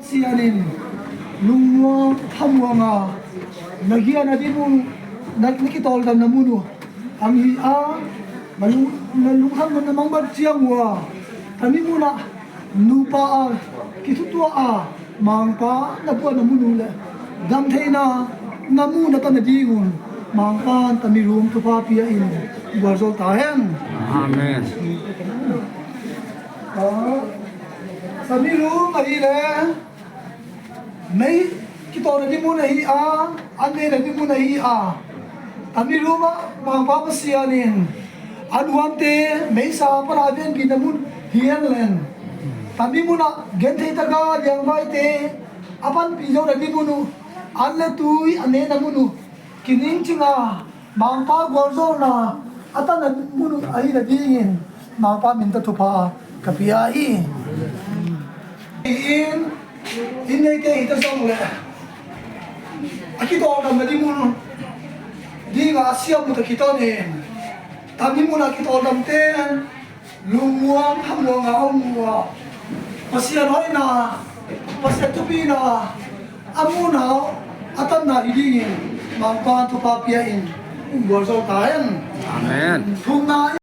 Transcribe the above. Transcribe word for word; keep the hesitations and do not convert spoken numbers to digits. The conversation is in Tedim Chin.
Sianin lungmuang hamuanga na giahna ding mun, na, na kitawldamna mun uh ang hi a, na lung, na lunghamna na mangbat ciang uh a, tami munah nupa a kithutuah a, Mangpa na buatna mun uh le gamtheihna na muhna ta nadingun Mangpa tami rum thupha pia in gualzol ta hen. Amen. Tami rum ahih leh mei kitawlna ding mun ahi a, an neihna ding mun ahi a, tami rum ah Mangpa Pasian in a nuamte meisa pana a venbitna mun hi hen leng, tami munah gentheih taka liangvaite a panpih lohna ding mun uh, an le tui a nehna mun uh kiningcing a, Mangpa gualzawlna a tanna mun uh ahih nadingin Mangpa min tawh thupha ka pia hi. In, inn neite hi ta zong le a kitawldamna ding mun dinga a siam uh ta kiton in, tami mun a kitawldamte lungmuang hamuanga a om uh a, Pasian hoihna, Pasian thupina a muhna a tanna hi dingin Mangpa thupha pia in gualzol ta hen. Amen. Thumna